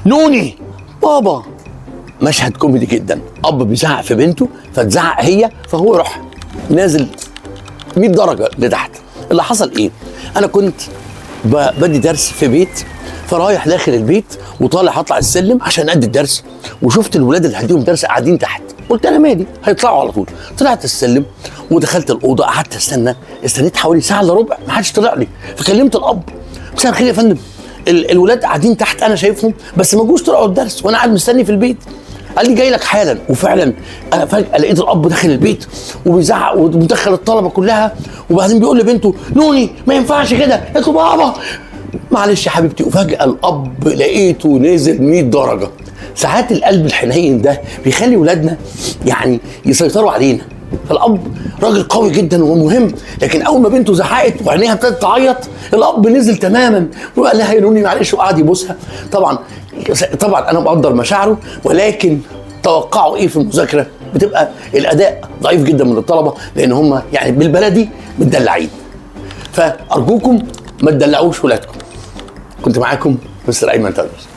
نوني بابا. مشهد كوميدي جدا، اب بيزعق في بنته فتزعق هي، فهو راح نازل 100 درجه لتحت. اللي حصل ايه؟ انا كنت بدي درس في بيت، فرايح داخل البيت وطالع هطلع السلم عشان ادي الدرس، وشفت الولاد اللي هديهم درس قاعدين تحت، قلت انا مالي هيطلعوا على طول. طلعت السلم ودخلت الاوضة، قعدت استنى، استنيت حوالي ساعة الا ربع ما حدش طلع لي. فكلمت الاب، مساء الخير يا فندم، الولاد قاعدين تحت انا شايفهم بس ما جوش طلعوا الدرس وانا قاعد مستني في البيت. قال لي جاي لك حالا. وفعلا انا فجاة لقيت الاب داخل البيت وبيزعق ومدخل الطلبة كلها، وبعدين بيقول لبنته نوني ما ينفعش كده. قالت له بابا معلش يا حبيبتي. وفجاة الاب لقيته نزل 100 درجه. ساعات القلب الحنين ده بيخلي ولادنا يعني يسيطروا علينا. فالاب راجل قوي جدا ومهم، لكن اول ما بنته زعقت وعينيها ابتدت تعيط الاب نزل تماما وقال لها يا نوني معلش، وقعد يبوسها. طبعا طبعا انا بقدر مشاعره، ولكن توقعوا ايه في المذاكرة؟ بتبقى الاداء ضعيف جدا من الطلبة، لان هم يعني بالبلدي متدلعين. فارجوكم ما تدلعوش ولادكم. كنت معاكم مستر ايمن تادرس.